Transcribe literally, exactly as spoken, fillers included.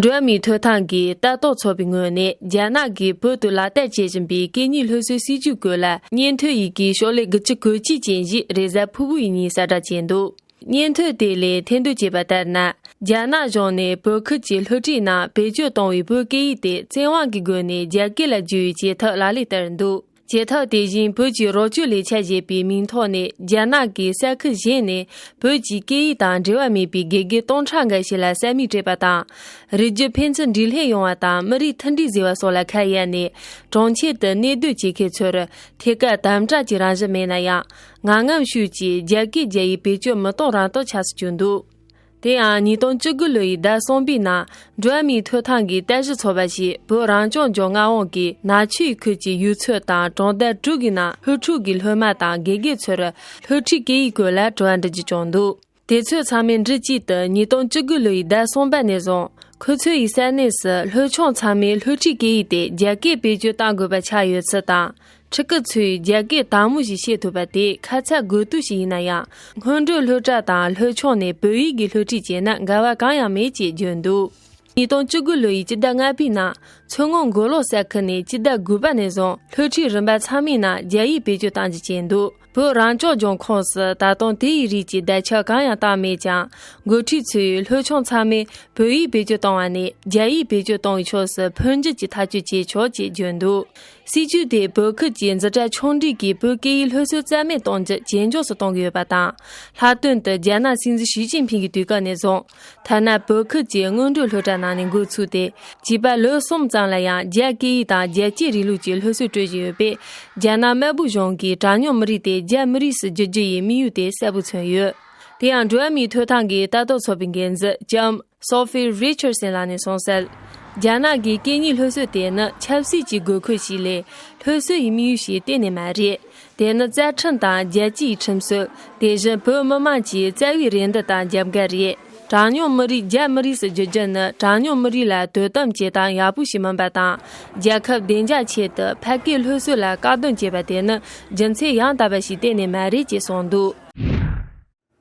འགྲོ་བ་མིའི་ཐོབ་ཐང་གི་ལྟ་རྟོག་ཚོགས་པའི་ངོས་ནས། རྒྱ་ནག་གིས་བོད་དུ་ལག་བསྟར་བྱེད་བཞིན་པའི་སྐད་གཉིས་སློབ་གསོའི་སྲིད་ཇུས་སྐོར་ལ། སྙན་ཐོའི་ཡི་གེའི་ཤོག་ལྷེ་དགུ་བཅུ་གོ་གཅིག་ཅན་ཞིག་རེས་གཟའ་ཕུར་བུ་ཡི་ཉིན་གསལ་བསྒྲགས་བྱས་འདུག། སྙན་ཐོ་དེ་ལས་ཐེར་འདོན་བྱས་པ་ལྟར་ན། རྒྱ་ནག་གཞུང་ནས་བོད་ཁུལ་གྱི་སློབ་ཁྲིད་ནང་བེད་སྤྱོད་གཏོང་བའི་བོད་སྐད་ཡིག་དེ་བཙན་དབང་གི་སྒོ་ནས་རྒྱ་སྐད་ལ་བསྒྱུར་བའི་བྱེད་ཐབས་ལག་ལེན་བསྟར་འདུག། བྱེད་ཐབས་དེ་བཞིན་བོད་ཀྱི་རོགས་སྐྱོར་ལས་འཆར་ཞེས་པའི་མིང་ཐོག་ནས། རྒྱ་ནག་གི་ས་ཁུལ་གཞན་ནས་བོད་ཀྱི་སྐད་ཡིག་དང་འབྲེལ་བ་མེད་པའི་དགེ་རྒན་སྟོང་ཕྲག་འགའ་ཞིག་ལ་ས་མིག་སྤྲད་པ་དང་། རིགས་རྒྱུད་ཕན་ཚུན་འདྲེས་ལྷན་ཡོང་བ་དང་། མི་རིགས་མཐུན་སྒྲིལ་ཟེར་བ་སོགས་ལ་ཁ་གཡར་ནས། གྲོང་ཁྱེར་དུ་གནས་སྡོད་བྱེད་མཁན་ཚོར་ཐད་ཀར་དམ་དྲག་གི་རང་བཞིན་མེད་ན་ཡང་། ངམ་ངམ་ཤུགས་ཀྱིས་རྒྱ་སྐད་རྒྱག་ཡས་བེད་སྤྱོད་མི་གཏོང་རང་གཏོང་ཆགས་སུ་གྱུར་འདུག། དེ་ཡང་ཉིས་སྟོང་བཅུ་དགུ་ལོ་ཡི་ཟླ་གསུམ་པའི་ནང་། འགྲོ་བ་མིའི་ཐོབ་ཐང་གི་ལྟ་ཞིབ་ཚོགས་པ་ཞིག་བོད་རང་སྐྱོང་ལྗོངས་མངའ་དབང་གི་ནག་ཆུའི་ཁུལ་གྱི་ཡུལ་ཚོ་དང་གྲོང་རྡལ་དྲུག་གི་ནང་སློབ་ཕྲུག་གི་སློབ་མ་དང་དགེ་རྒན་ཚོར་སློབ་ཁྲིད་སྐད་ཡིག་སྐོར་ལ་དྲི་བ་འདྲི་རྒྱུ་བྱུང་འདུག། དེ་ཚོ་ཚང་མས་འབྲུ་གཅིག་ཏུ་ཉིས་སྟོང་བཅུ་དགུ་ལོ་ཡི་ཟླ་གསུམ་པ་ནས་བཟུང་། ཁོ་ཚོ་ཡི་ས་གནས་སུ་སློབ་ཆུང་ཚང་མས་སློབ་ཁྲིད་སྐད་ཡིག་དེ་རྒྱ་སྐད་བེད་སྤྱོད་གཏང་དགོས་པ་ཆགས་ཡོད་ཚུལ་དང་། ཕྲུ་གུ་ཚོས་རྒྱ་སྐད་དྭངས་མོ་ཞིག་བཤད་ཐུབ་པ་དེ་ཁ་ཚ་དགོས་གཏུགས་ཤིག་ཡིན་ན་ཡང་། སྔོན་འགྲོའི་སློབ་གྲྭ་དང་སློབ་ཆུང་ནས་བོད་ཡིག་གི་སློབ་ཁྲིད་བྱས་ན་འགལ་བ་གང་ཡང་མེད་ཅེས་བརྗོད་འདུག། ཉིས་སྟོང་བཅུ་དགུ་ལོ་ཡི་སྤྱི་ཟླ་ལྔ་པའི་ནང་། མཚོ་སྔོན་མགོ་ལོག་ས་ཁུལ་ནས་སྤྱི་ཟླ་དགུ་པ་ནས་བཟུང་སློབ་ཁྲིད་རིམ་པ་ཚང་མའི་ནང་རྒྱ་ཡིག་བེད་སྤྱོད་གཏང་རྒྱུ་བྱས་འདུག། བོད་རང་སྐྱོང་ལྗོངས་ཁོངས་སུ་ད་དུང་དེ་ཡི་རིགས་ཀྱི་དར་ཁྱབ་གང་ཡང་བཏང་མེད་ཀྱང་། འགོ་ཁྲིད་ཚོས་སློབ་ཆུང་ཚང་མས་བོད་ཡིག་བེད་སྤྱོད་བཏང་བ་ནས་རྒྱ་ཡིག་བེད་སྤྱོད་གཏོང་བའི་ཕྱོགས་སུ་འཕོ་འགྱུར་གྱི་ཐག་གཅོད་བྱས་ཆོག་ཅེས་བརྗོད་འདུག། སྲིད་ཇུས་དེས་བོད་ཁུལ་གྱི་འཛིན་གྲྭ་ཆུང་འབྲིང་གི་བོད་སྐད་ཡིག་སློབ་གསོ་རྩ་མེད་གཏོང་རྒྱུ་ཇེ་མགྱོགས་སུ་གཏོང་གི་ཡོད་པ་དང་། ལྷག་དོན་དུ་རྒྱ་ནག་སྲིད་འཛིན་ཞི་ཅིན་ཕིང་གི་དུས་སྐབས་ནས་བཟུང་། ཐ་ན་བོད་ཁུལ་གྱི་སྔོན་འགྲོའི་སློབ་གྲྭ་ནང་ནས་འགོ་ཚུགས་ཏེ། བྱིས་པ་ལོ་གསུམ་ཙམ་ལ་ཡང་རྒྱ་སྐད་ཡིག་དང་རྒྱལ་གཅེས་རིང་ལུགས་ཀྱི་སློབ་གསོ་སྤྲོད་བཞིན་ཡོད་པས། རྒྱ་ནག་དམར་པོ་གཞུང་གིས་གྲངས་ཉུང་མི་རིགས་དེ་རྒྱ་མི་རིགས་སུ་བསྒྱུར་རྒྱུ་ཡི་དམིགས་ཡུལ་དེ་གསལ་པོ་མཚོན་ཡོད། དེ་ཡང་འགྲོ་བ་མིའི་ཐོབ་ཐང་གི་ལྟ་རྟོག་ཚོགས་པའི་འགན་འཛིན་ལྕམ་Sophie Richardson་ལགས་ནས་གསུངས་གསལ། རྒྱ་ནག་གི་སྐད་གཉིས་སློབ་གསོ་དེ་ནི་ཆབ་སྲིད་ཀྱི་དགོས་མཁོ་ཞིག་ལས། སློབ་གསོ་ཡི་དམིགས་ཡུལ་ཞིག་གཏན་ནས་མ་རེད། དེ་ནི་རྩ་ཁྲིམས་དང་རྒྱལ་སྤྱིའི་ཁྲིམས་སྲོལ། དེ་བཞིན་བོད་མི་མང་གི་རྩ་བའི་རེ་འདུན་དང་རྒྱབ་འགལ་རེད། གྲངས་ཉུང་མི་རིགས་རྒྱ་མི་རིགས་སུ་བསྒྱུར་རྒྱུ་ནི་གྲངས་ཉུང་མི་རིགས་ལ་དོ་དམ་བྱེད་སྟངས་ཡག་པོ་ཞིག་མིན་པ་དང་། རྒྱལ་ཁབ་བདེ་འཇགས་ཆེད་དུ་ཕ་སྐད་སློབ་གསོ་ལ་བཀག་སྡོམ་བྱས་པ་དེ་ནི་རྒྱུ་མཚན་ཡང་དག་པ་ཞིག་གཏན་ནས་མ་རེད་ཅེས་གསུངས་འདུག།